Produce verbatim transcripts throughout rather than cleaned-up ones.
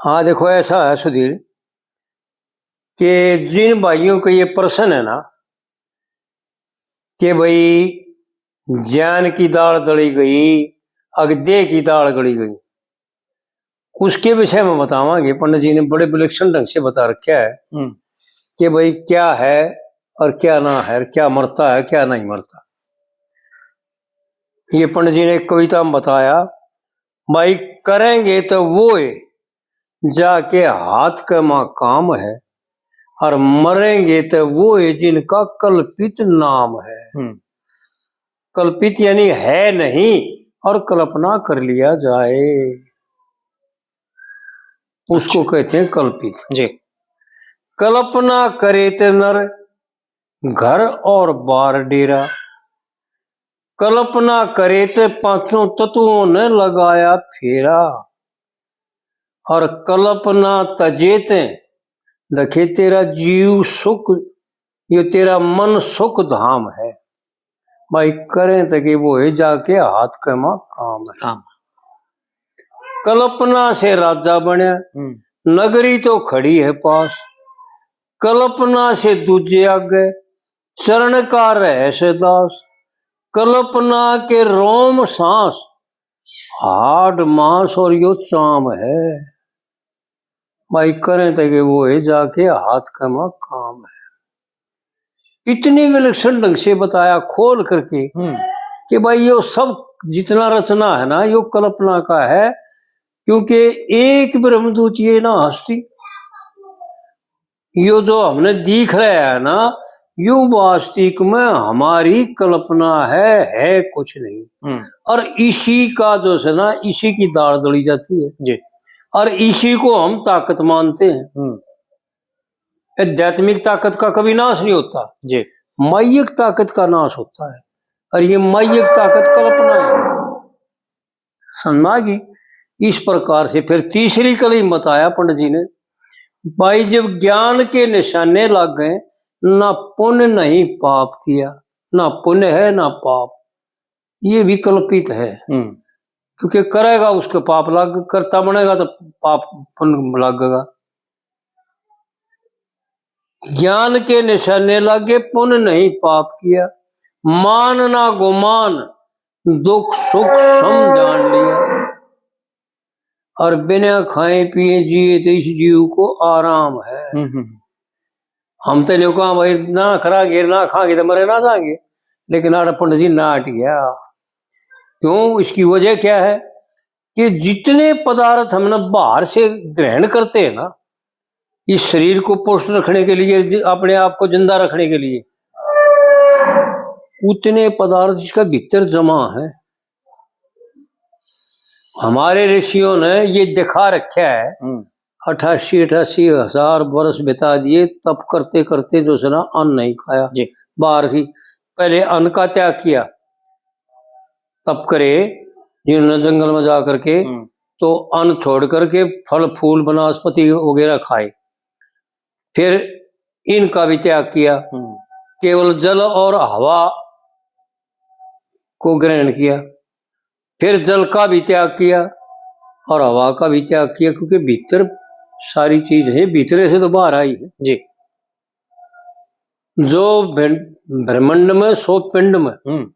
हाँ, देखो, ऐसा है सुधीर कि जिन भाइयों को ये प्रश्न है ना कि भाई ज्ञान की दाल दली गई, अग देह की दाल गली गई, उसके विषय में बतावांगे। पंडित जी ने बड़े विलक्षण ढंग से बता रखा है हम्म। कि भाई क्या है और क्या ना है, क्या मरता है, क्या नहीं मरता। ये पंडित जी ने एक कविता में बताया, भाई करेंगे तो वो है जाके हाथ के माँ काम है, और मरेंगे तो वो है जिनका कल्पित नाम है। हम्म। कल्पित यानी है नहीं और कल्पना कर लिया जाए, उसको अच्छा। कहते हैं कल्पित। जी। कल्पना करे ते नर घर और बार डेरा, कल्पना करे ते पांचों तत्वों ने लगाया फेरा, और कल्पना तजे ते देखे तेरा जीव सुख, यो तेरा मन सुख धाम है। भाई करें तो कि वो है जाके हाथ के माँ काम है। काम। कल्पना से राजा बने, हम्म। नगरी तो खड़ी है पास, कल्पना से दूजे आगे, चरण का रहस्य दास, कल्पना के रोम सांस, हाड मांस और यो चाम है। भाई करें तो कि वो है जाके हाथ के माँ काम है। इतनी विलक्षण ढंग से बताया खोल करके हम्म। कि भाई यो सब जितना रचना है ना, यो कल्पना का है, क्योंकि एक ब्रह्मदूत ये ना हस्ती, यो जो हमने दिख रहा है ना, यो वास्तविक में हमारी कल्पना है, है कुछ नहीं। हम्म। और इसी का जो है ना, इसी की दाल दली जाती है जी। और इसी को हम ताकत मानते हैं। हम्म। आध्यात्मिक ताकत का कभी नाश नहीं होता जी। मायिक ताकत का नाश होता है, और ये मायिक ताकत कल्पना है। समझ आ गई? इस प्रकार से फिर तीसरी कली बताया पंडित जी ने, भाई जब ज्ञान के निशाने लाग गए, ना पुण्य नहीं पाप किया, ना पुण्य है ना पाप, ये भी कल्पित है। हम्म। क्योंकि करेगा उसके पाप लाग, करता बनेगा तो पाप पुण्य लगेगा। ज्ञान के निशाने लागे, पुण्य नहीं पाप किया, मान ना गुमान, दुख सुख सम जान लिया। और बिना खाए पिए जिए तो इस जीव को आराम है। हम्म, हम्म। हम तो न्यू कहा, भाई ना खरांगे, ना खांगे तो मरे ना जाएंगे, लेकिन आड़ा पंडित जी नाट गया। क्यों? इसकी वजह क्या है कि जितने पदार्थ हमने बाहर से ग्रहण करते हैं ना, इस शरीर को पुष्ट रखने के लिए, जि-, अपने आप को जिंदा रखने के लिए, उतने पदार्थ जिसका भीतर जमा है। हमारे ऋषियों ने ये दिखा रखा है, हम्म। अठासी, अठासी हजार वर्ष बिता दिए तप करते करते, जो है ना, अन्न नहीं खाया। जी। बाहर ही पहले अन्न का त्याग किया, तप करे जिन्होंने जंगल में जा करके, हम्म। तो अन्न छोड़ करके फल फूल वनस्पति वगैरह खाए, फिर इनका भी त्याग किया, हम्म। केवल जल और हवा को ग्रहण किया, फिर जल का भी त्याग किया और हवा का भी त्याग किया, क्योंकि भीतर सारी चीज है, भीतरे से तो बाहर आई है। जी। जो ब्रह्म-, ब्रह्मांड में सो पिंड में, हम्म।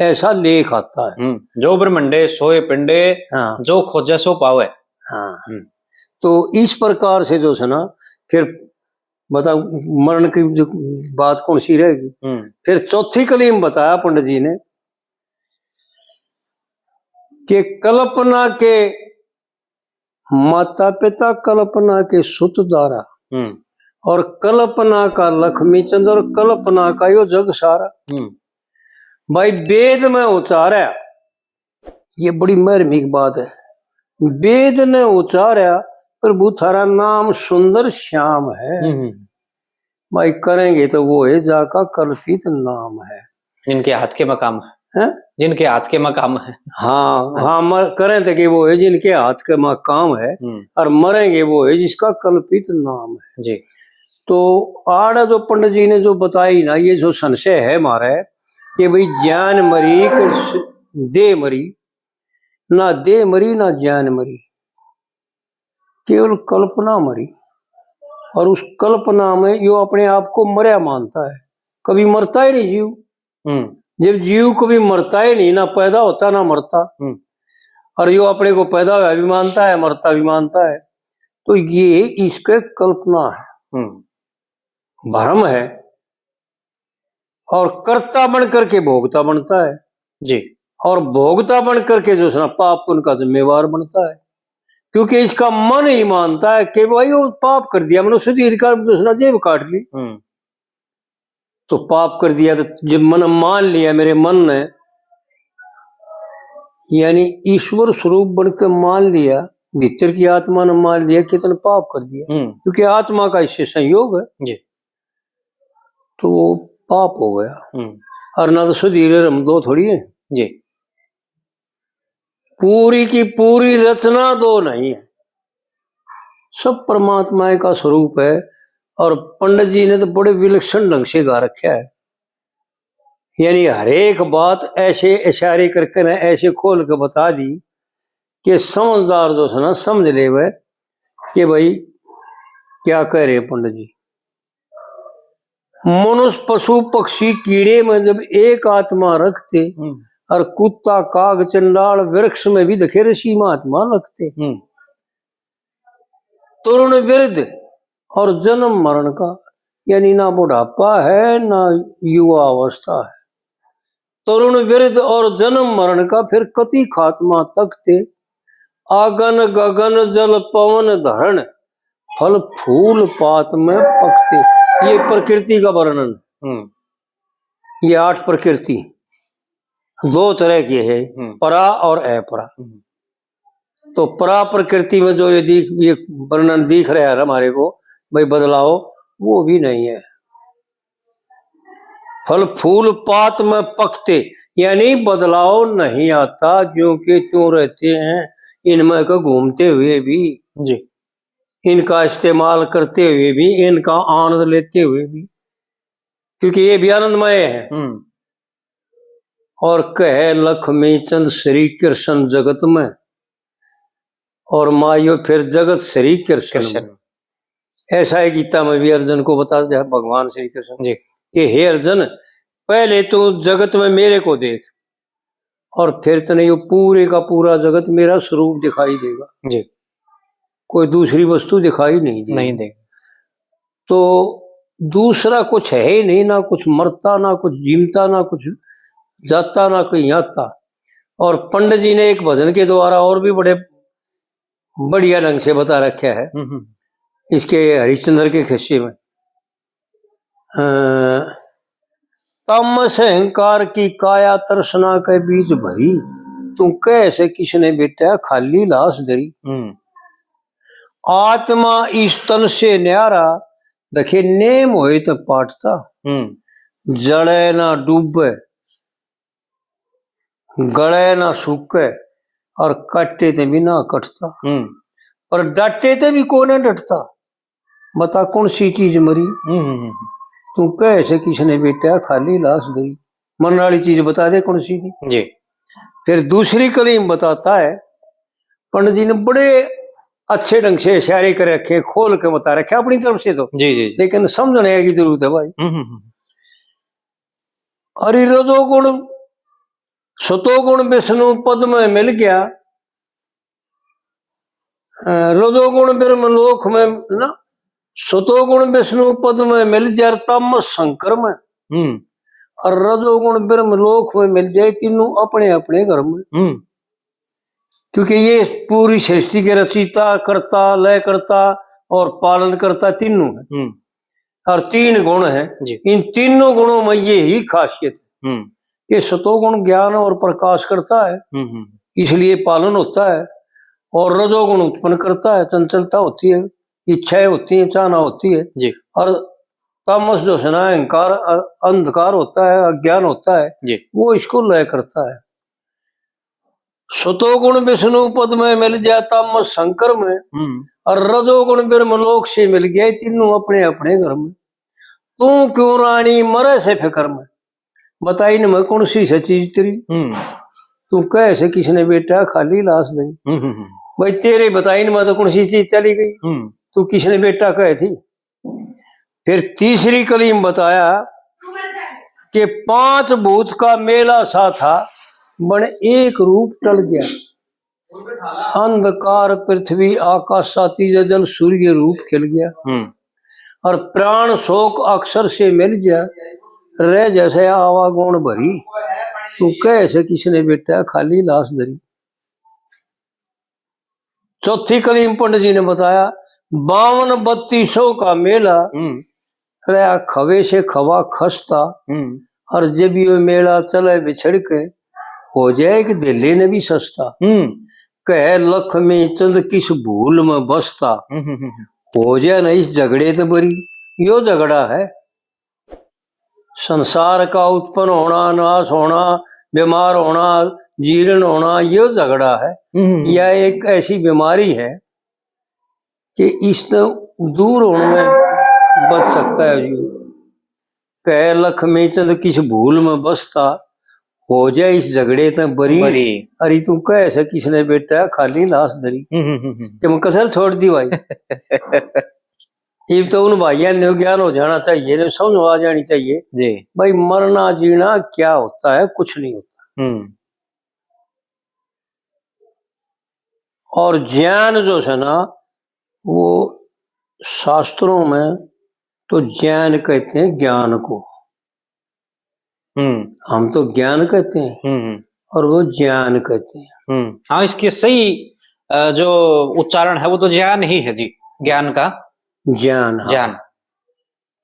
ऐसा लेख आता है। हम्म, जो ब्रह्मंडे सोए पिंडे, हाँ। जो खोजे सो पावे। हाँ। हम्म। तो इस प्रकार से जो है ना, फिर बता, मरण की जो बात कौन सी रहेगी? हम्म। फिर चौथी कली में बताया पंडित जी ने कि कल्पना के माता पिता, कल्पना के सुत दारा, हम्म। और कल्पना का लक्ष्मी चंद और कल्पना का यो जग सारा। हम्म। भाई, वेद में उचारा, ये बड़ी महरमी की बात है, वेद ने उचारा, प्रभु थारा नाम सुंदर श्याम है। हम्म। भाई, करेंगे तो वो है जाका कल्पित नाम है। जिनके हाथ के मकाम है। हैं? जिनके हाथ के मकाम है। हाँ, हाँ। हाँ, मर-, करें तो कि वो है जिनके हाथ के मकाम है, हम्म। और मरेंगे वो है जिसका कल्पित नाम है। जी। तो आड़ा जो पंडित जी ने जो बताई ना, ये जो संशय है हमारे कि भाई ज्ञान मरी कि स-, देह मरी, ना देह मरी ना ज्ञान मरी। केवल कल्पना मरी। और उस कल्पना में यो अपने आप को मरया मानता है, कभी मरता ही नहीं जीव। हम्म। जब जीव कभी मरता ही नहीं, ना पैदा होता ना मरता, हम्म। और यो अपने को पैदा हुआ भी मानता है, मरता भी मानता है, तो ये इसके कल्पना है, हम्म। भ्रम है। और कर्ता बन करके भोगता बनता है जी। और भोगता बन करके जो है ना पाप पुण्य का जिम्मेवार बनता है, क्योंकि इसका मन ही मानता है कि भाई वो पाप कर दिया, मैंने सुधीर का जो है ना जेब काट ली। हम्म। तो पाप कर दिया, तो जब मन मान लिया, मेरे मन ने यानी ईश्वर स्वरूप बन के मान लिया, भीतर की आत्मा ने मान लिया कि तूने पाप कर दिया, हम्म। क्योंकि आत्मा का इससे संयोग है जी। तो वो पाप हो गया। हम्म। और ना तो सुधीर हम दो थोड़ी है जी। पूरी की पूरी रचना दो नहीं है, सब परमात्मा का स्वरूप है। और पंडित जी ने तो बड़े विलक्षण ढंग से गा रखा है, यानी हर एक बात ऐसे इशारे करके ना ऐसे खोल के बता दी कि समझदार जो है ना समझ लेवे कि भाई क्या कह रहे हैं पंडित जी। मनुष्य पशु पक्षी कीड़े में जब एक आत्मा रखते, हम्म। और कुत्ता काग चंडाल वृक्ष में भी देखे ऋषि महात्मा रखते। हम्म। तरुण वृद्ध और जन्म मरण का, यानी ना बुढ़ापा है ना युवा अवस्था है। तरुण वृद्ध और जन्म मरण का फिर कति खात्मा तकते। आगन गगन जल पवन धरण, फल फूल पात में पकते। ये प्रकृति का वर्णन। हम्म। ये आठ प्रकृति दो तरह की है, हम्म। परा और अपरा। हम्म। तो परा प्रकृति में जो ये दिख, ये वर्णन दिख रहा है हमारे को, भाई बदलाव वो भी नहीं है। फल फूल पात में पकते, यानी बदलाव नहीं आता, जो के त्यों रहते हैं, इनमें के घूमते हुए भी जी। इनका इस्तेमाल करते हुए भी, इनका आनंद लेते हुए भी, क्योंकि ये भी आनंदमय है। हम्म। और कहे लक्ष्मी चंद श्री कृष्ण जगत में, और मायो फिर जगत श्री कृष्ण में। कृष्ण। ऐसा ही गीता में भी अर्जुन को बता दिया भगवान श्री कृष्ण जी। कि हे अर्जुन, पहले तू जगत में मेरे को देख, और फिर तने यो पूरे का पूरा जगत मेरा स्वरूप दिखाई देगा जी। कोई दूसरी वस्तु दिखाई नहीं देगी। नहीं देगी। तो दूसरा कुछ है ही नहीं, ना कुछ मरता, ना कुछ जीमता, ना कुछ जाता, ना कहीं आता। और पंडित जी ने एक भजन के द्वारा और भी बड़े बढ़िया ढंग से बता रखा है। हम्म, हम्म। इसके हरिश्चंद्र के खिस्से में, अ, तामस अहंकार की काया तृष्णा के बीच भरी, तू कह से किसने बेटा खाली लाश धरी। हम्म। आत्मा इस तन से न्यारा, देखे नेम होए तो पाटता। हम्म। जले ना डूबे, गले ना सूखे, और काटे ते भी ना कटता। हम्म। पर डाटे ते भी कोने डटता। बता कौन सी चीज मरी? हम्म, हम्म, हम्म। तू कह से किसने बेटा खाली लाश धरी? मरने वाली चीज बता दे कौन सी थी? जी। फिर दूसरी कली में बताता है, पंडित जी ने बड़े अच्छे ढंग से इशारे कर रखे, खोल के बता रखे अपनी तरफ से तो। जी, जी, जी। लेकिन समझने की जरूरत है भाई। हम्म, हम्म, हम्म। अरे रजोगुण सतोगुण विष्णु पद में मिल गया, अ, रजोगुण ब्रह्म लोक में ना, सतोगुण विष्णु पद में मिल जाए, तामस शंकर में, हम्म। और रजोगुण ब्रह्म लोक में मिल जाए, तीनों अपने अपने घर में। हम्म। क्योंकि ये पूरी सृष्टि के रचयिता, कर्ता, लयकर्ता और पालन करता तीनों है। हम्म। और तीन गुण हैं, जी। इन तीनों गुणों में ये ही खासियत है हम्म। कि सतोगुण ज्ञान और प्रकाश करता है, हम्म, हम्म। इसलिए पालन होता है, और रजोगुण उत्पन्न करता है, चंचलता होती है, इच्छाएं होती हैं, चाहना होती है, जी। और तामस जो है ना, अहंकार, अ-, अंधकार होता है, अज्ञान होता है, जी। वो इसको लय करता है। सतोगुण विष्णु पद में मिल जाए तामस शंकर में, हम्म। और रजोगुण ब्रह्म लोक से मिल गया, तीनों अपने अपने घर में। तू क्यों रानी मरे से फिकर में, बता इनमें कौन सी से चीज तेरी? हम्म। तू कह से किसने बेटा खाली लाश धरी? हम्म, हम्म, हम्म। भाई, तेरे बताइन में तो कौन सी चीज चली गई? हम्म। तू किसने बेटा कहे थी? फिर तीसरी कली में बताया कि पांच भूत का मेला सा था, बन एक रूप टल गया। अंधकार पृथ्वी आकाश सा, तीजे जल सूर्य रूप खिल गया। हम्म। और प्राण शोक अक्षर से मिल गया, रह जैसे आवागौण भरी। तू कह से किसने बेटा खाली लाश धरी। चौथी कली में पंडित जी ने बताया, बावन बत्तीसों का मेला, हम्म। रहा खवे से खवा खस्ता। हम्म। और जब यो मेला चले बिछड़ के, हो जाए एक धेले ने भी सस्ता। हम्म। कहे लक्ष्मी चंद किस भूल में बसता, हम्म, हम्म, हम्म। हो जाए ना इस झगड़े ते बरी। यो झगड़ा है संसार का, उत्पन्न होना, नाश होना, बीमार होना, जीर्ण होना, यो झगड़ा है। हम्म। या एक ऐसी बीमारी है कि इसने दूर होने में बच सकता है जी। कह लक्ष्मी चंद किस भूल में बसता, हो जाए इस झगड़े ते बरी। बरी। अरे तू कह से किसने बेटा खाली लाश धरी। हम्म, हम्म, हम्म, हम्म। कि मैं कसर छोड़ दी भाई। इब तो उन भाइयों ने ज्ञान हो जाना चाहिए, ने समझ आ जानी चाहिए जी। भाई, मरना जीना क्या होता है? कुछ नहीं होता। हम्म। और ज्ञान जो है ना, वो शास्त्रों में तो ज्ञान कहते हैं ज्ञान को। हम्म। हम तो ज्ञान कहते हैं हम्म, हम्म। और वो ज्ञान कहते हैं। हम्म। हाँ, इसके सही, अ, जो उच्चारण है, वो तो ज्ञान ही है जी, ज्ञान का। ज्ञान, हाँ। ज्ञान।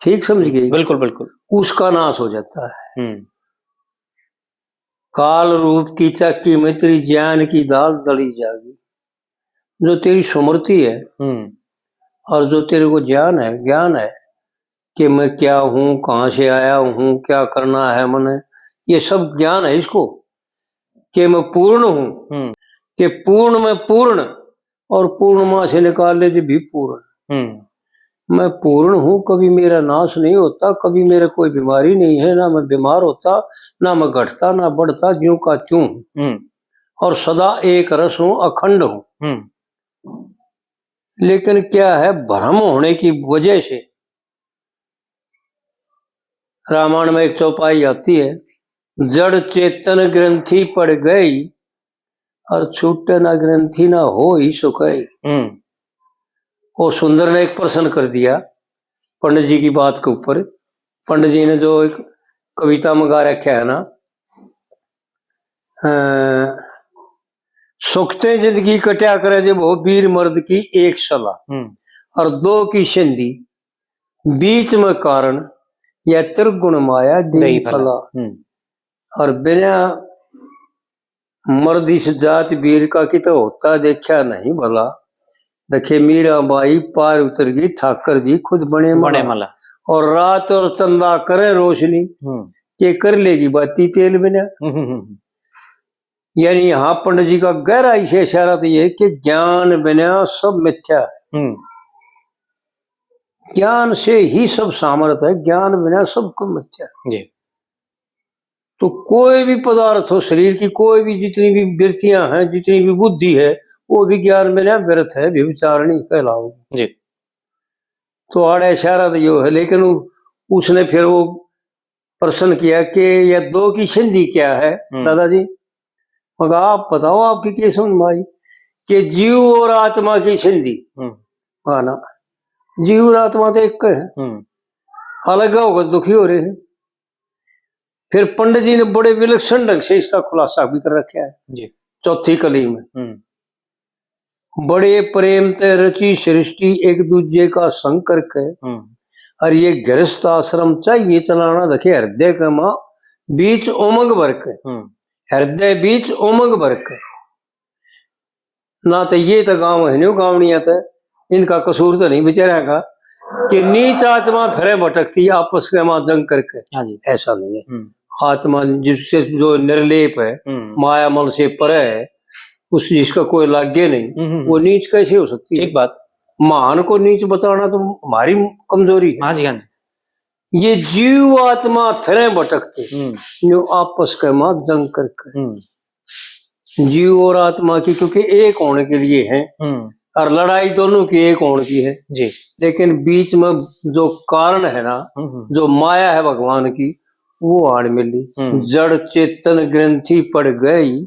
ठीक समझ गए? बिल्कुल, बिल्कुल। उसका नाश हो जाता है। हम्म। काल रूप की चाकी में तेरी ज्ञान की दाल दली जागी। जो तेरी स्मृति है हम्म। और जो तेरे को ज्ञान है, ज्ञान है कि मैं क्या हूँ, कहाँ से आया हूँ, क्या करना है मैंने, ये सब ज्ञान है इसको कि मैं पूर्ण हूँ, हम्म। कि पूर्ण में पूर्ण और पूर्ण मां से निकाल ले जो भी पूर्ण। हम्म। मैं पूर्ण हूँ, कभी मेरा नाश नहीं होता, कभी मेरे कोई बीमारी नहीं है, ना मैं बीमार होता, ना मैं घटता, ना बढ़ता, ज्यों का त्यों हूँ। हम्म। और सदा एक रस हूँ, अखंड हूँ। हम्म। लेकिन क्या है, भ्रम होने की वजह से रामायण में एक चौपाई आती है, जड़ चेतन ग्रंथि पड़ गई और छूटे ना ग्रंथि ना हो ही सुखाई। हम्म। वो सुंदर ने एक प्रश्न कर दिया पंडित जी की बात के ऊपर। पंडित जी ने जो एक कविता में गा रखा है ना, अ, सुखते जिंदगी कट्या करे जब हो वीर मर्द की एक सलाह, हम्म। और दो की संधि बीच में कारण, या त्रिगुण माया दे दई फला। फला। हम्म। और बिना मर्द इस जात वीर का कित होता देखा नहीं भला। देखे मीरा बाई पार उतर गई, ठाकर जी खुद बने मला। बने मला। और रात और चंदा करे रोशनी, हम्म। के कर लेगी बाती तेल बिना। हम्म, हम्म, हम्म। यानी यहाँ पंडित जी का गहराई से इशारा तो ये है कि ज्ञान बिना सब मिथ्या है। हम्म। ज्ञान से ही सब सामर्थ है, ज्ञान बिना सब कुछ मिथ्या है। जी। तो कोई भी पदार्थ हो, शरीर की कोई भी, जितनी भी वृत्तियां हैं, जितनी भी बुद्धि है, वो भी ज्ञान बिना व्यर्थ है, व्यभिचारिणी कहलाओगी। जी। तो आड़े इशारा तो यो है, लेकिन उ-, उसने फिर वो प्रश्न किया कि यह दो की संधि क्या है, हम्म। दादाजी? मगर आप बताओ, आपकी क्या समझ में आई कि जीव और आत्मा की संधि? हम्म। हाँ ना, जीव और आत्मा तो एक है, हम्म। अलग होकर दुखी हो रहे हैं। फिर पंडित जी ने बड़े विलक्षण ढंग से इसका खुलासा भी कर रखा है जी। चौथी कली में। हम्म। बड़े प्रेम ते रची सृष्टि एक दूजे का संग करके, हम्म। और ये गृहस्थ आश्रम चाहिए चलाना, देखे हृदय के माँ बीच उमंग भर के, हम्म। हृदय बीच उमंग भर के। ना तो ये तो गाँव है न्यू गावनिया तो इनका कसूर तो नहीं बेचारा का कि नीच आत्मा फिरे भटकती आपस के माँ जंग करके। हाँ जी। ऐसा नहीं है। हम्म। आत्मा जिससे जो निर्लेप है, हम्म। माया मल से परे है, उस जिसका कोई लागे नहीं, हम्म, हम्म। वो नीच कैसे हो सकती है? ठीक बात। महान को नीच बताना तो हमारी कमजोरी है। हाँ जी, हाँ जी। ये जीव आत्मा फिरे भटकते, हम्म। जो आपस के माँ जंग करके। हम्म। जीव और आत्मा की, क्योंकि एक होने के लिए है, हम्म। और लड़ाई दोनों की एक होने की है। जी। लेकिन बीच में जो कारण है ना, हम्म, हम्म। जो माया है भगवान की, वो आड़ मिली। हम्म। जड़ चेतन ग्रंथि पड़ गई,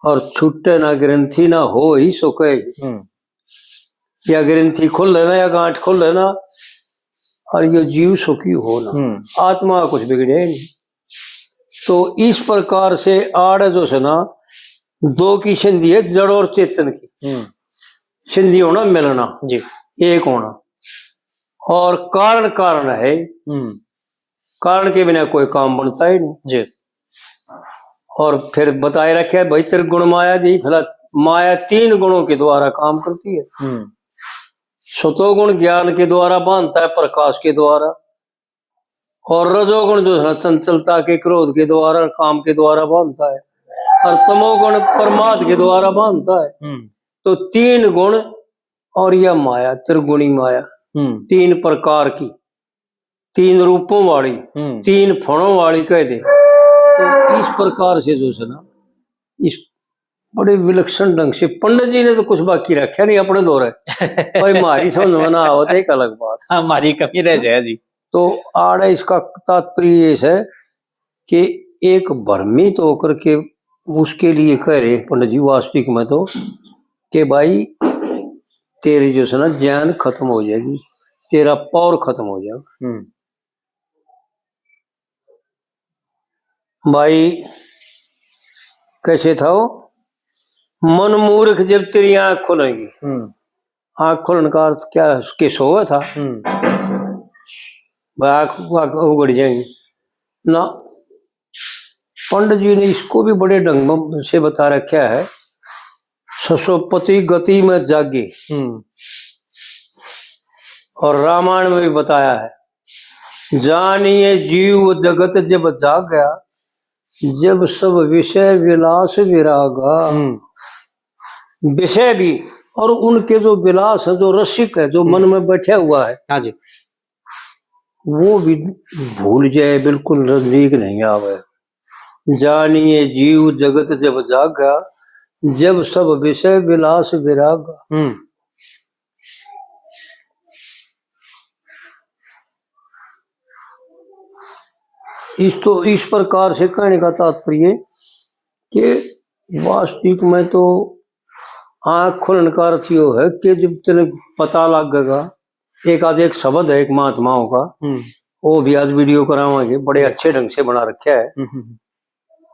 और छूटे ना ग्रंथि ना होई सो कही। हम्म। या ग्रंथि खोले ना, या गांठ खोले ना, और यो जीव सुखी हो ना। हम्म। आत्मा का कुछ बिगड़े नहीं। तो इस प्रकार से आड़ जो से ना, दो की संधि है, जड़ और चेतन की। हम्म। संधि होना, मिलना, जी। एक होना। और कारण, कारण है। हम्म। कारण के बिना कोई काम बनता ही नहीं। जी। और फिर बताए रखे भाई, त्रिगुण माया दी, भला माया तीन गुणों के द्वारा काम करती है। हम्म। सतोगुण ज्ञान के द्वारा बांधता है, प्रकाश के द्वारा, और रजोगुण जो है ना, चंचलता के, क्रोध के द्वारा, काम के द्वारा बांधता है, और तमोगुण प्रमाद के द्वारा बांधता है। हम्म। तो तीन गुण और यह माया, त्रिगुणी माया, हम्म। तीन प्रकार की, तीन रूपों वाली, हम्म। तीन फणों वाली कह दे। तो इस प्रकार से जो है ना, इस बड़े विलक्षण ढंग से पंडित जी ने तो कुछ बाकी रखा नहीं अपने दौरे। भाई, हमारी समझ में ना आवत, एक अलग बात। हाँ, हमारी कमी रह जाए जी। तो आड़े इसका तात्पर्य ये है कि एक भ्रमित होकर के उसके लिए कह रहे पंडित जी, वास्तविक में तो, कि भाई, तेरी जो है ना, ज्ञान खत्म हो जाएगी, तेरा पावर खत्म हो जाएगा। हम्म। भाई, कैसे था वो? मन मूर्ख जब तेरी आंख खुलेगी। हम्म। आंख खुलने का अर्थ क्या है? उसके सोवे था। हम्म। भाई, आंख, आंख उगड़ जाएगी ना। पंडित जी ने इसको भी बड़े ढंग से बता रखा है, ससोपति गति में जागे। हम्म। और रामायण में भी बताया है, जानिए जीव जगत जब जागा, जब सब विषय विलास विरागा। हम्म। विषय भी और उनके जो विलास है, जो रसिक है, जो मन में बैठा हुआ है, हाँ जी। वो भी भूल जाए, बिल्कुल नजदीक नहीं आवे। जानिए जीव जगत जब जागा, जब सब विषय विलास विरागा। हम्म। इस तो, इस प्रकार से कहने का तात्पर्य कि वास्तविक में तो आंख खुलने का अर्थ यो है कि जब तेरे पता लगेगा, एक आध एक शब्द है एक महात्माओं का, हम्म। वो भी आज वीडियो करावांगे, बड़े अच्छे ढंग से बना रखा है, हम्म, हम्म।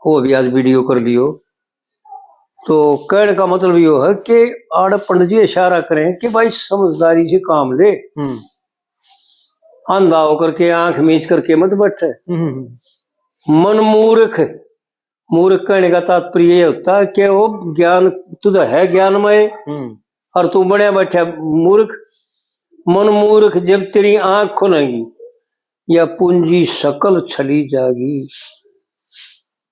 वो भी आज वीडियो कर लियो। तो कहने का मतलब यो है कि आड़े पंडित जी इशारा करें कि भाई, समझदारी से काम ले, हम्म। अंधा होकर के, आंख मीच करके मत बैठे। हम्म, हम्म। मन मूर्ख, मूर्ख कहने का तात्पर्य ये होता है कि वो ज्ञान, तू तो है ज्ञानमय, हम्म। और तू बने बैठा मूर्ख। मन मूर्ख, जब तेरी आंख खुलेगी, या पूंजी सकल छली जागी।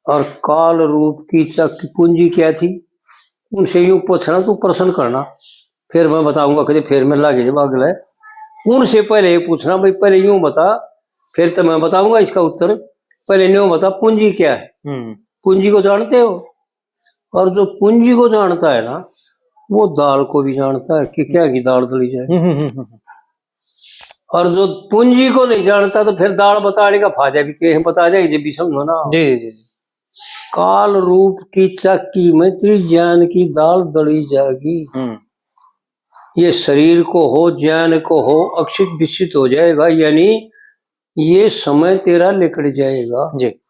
और काल रूप की चाकी, पूंजी क्या थी, उनसे यूं पूछना, तू प्रश्न करना, फिर मैं बताऊंगा। कदे फिर मैं लागे जब अगले, उनसे पहले ये पूछना, भाई, पहले यूं बता, फिर तो मैं बताऊंगा इसका उत्तर। पहले न्यू बता, पूंजी क्या है? हम्म। पूंजी को जानते हो? और जो पूंजी को जानता है ना, वो दाल को भी जानता है कि क्या की दाल दली जाए। हम्म, हम्म, हम्म, हम्म। और जो पूंजी को नहीं जानता, तो फिर दाल बताने का फायदा भी क्या है? बता जाए जब भी, समझो ना। जी, जी, जी। काल रूप की चाकी में तेरी ज्ञान की दाल दली जाएगी। हम्म। ये शरीर को हो, ज्ञान को हो, अक्षित विक्षित हो जाएगा, यानी ये समय तेरा लिकड़ जाएगा। जी।